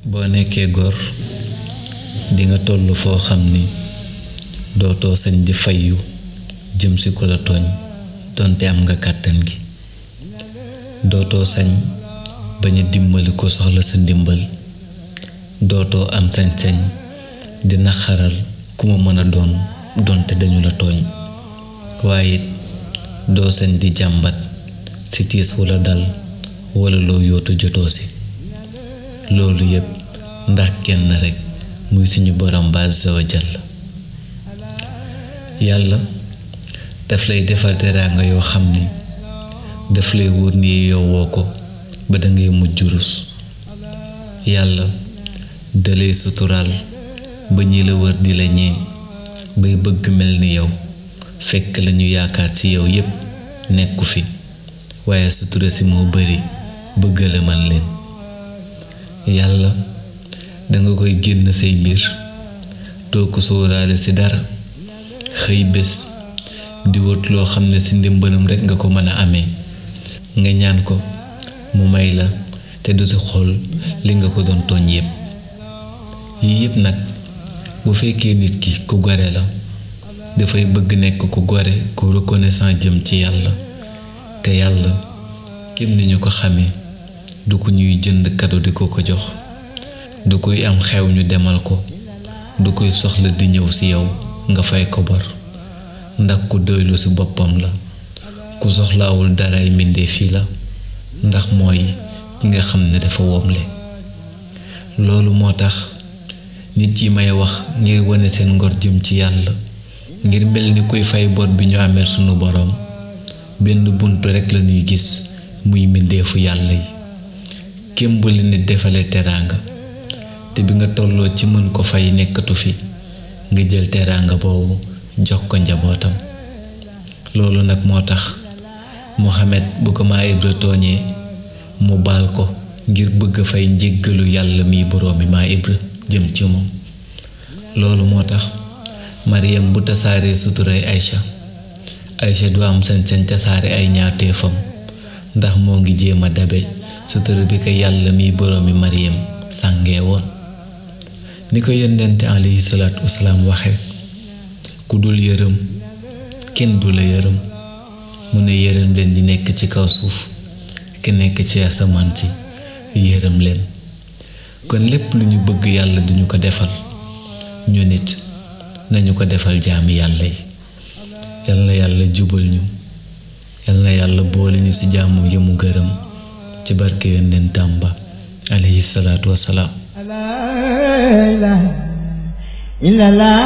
boo nekkee góor di nga toll foo xam ni dootoo sañ di fayyu jëm ci ko la tooñ donte am nga kàttan gi. dootoo sañ bañ a dimbali ko soxla sa ndimbal. dootoo am sañ-sañ di naxaral ku ma mën a doon donte dañu la tooñ. waaye it doo sañ di jàmbat ci tiis wala dal wala loo yootu jotoo ci. loolu yépp ndax kenn rekk muy suñu borom ba azza wa jalla. yàlla daf lay defal teraanga yoo xam ni daf lay wóor ni yow woo ko ba dangay mujj rus. yàlla dalay suturaal ba ñi la wër di la ñee bay bëgg mel ni yow fekk lañu yaakaar ci yow yépp nekku fi waaye sutura si moo bari bëgg la man leen. yàlla danga koy génn say mbir doo ko sóoraale ci dara xëy bés di wut loo xam ne ci ndimbalam rekk nga ko mën a amee nga ñaan ko mu may la te du ci xool li nga ko doon tooñ yépp. yii yépp nag bu fekkee nit ki ku gore la dafay bëgg nekk ku gore ku reconnaissant jëm ci yàlla. te yàlla képp ni ñu ko xamee du ko ñuy jënd kado di ko ko jox, du koy am xew ñu demal ko, du koy soxla di ñëw ci yow nga fay ko bor. ndax ku doylu ci boppam la, ku soxlaawul daray mbindeef yi la, ndax mooy ki nga xam ne dafa womle. loolu moo tax nit yi may wax ngir wone seen ngor jëm ci yàlla, ngir mel ni kuy fay bor bi ñu ameel sunu boroom, benn bunt rekk lañuy gis muy mbindeefu yàlla yi. kem bu la nit defale teraanga te bi nga tolloo ci mën ko fay nekkatu fi, nga jël teraanga boobu jox ko njabootam. loolu nag moo tax Muhammad bu ko maa Ibra tooñee mu baal ko ngir bëgg fay njéggalu yàlla mi boroomi maa Ibra jëm ci moom. loolu moo tax Maryam bu tasaaree suturay Aysa du am sañ-sañ tasaare ay ñaawteefam, ndax moo ngi jéem a dabe sutura bi ko yàlla mi boroomi Maryam sàngee woon. ni ko yonent alayhi salaatu wasalaam waxe, ku dul yërëm kenn du la yërëm. mu ne yërëm leen di nekk ci kaw suuf, ki nekk ci asamaan si yërëm leen. kon lépp lu ñu bëgg yàlla duñu ko defal, ñu nit nañu ko defal jaami yàlla yi. yal na yàlla jubal ñu, yal na yàlla boole ñu ci jaamu yi mu gërëm ci barke yonentam ba alayhi salaatu wasalaam. La ilaha illallah.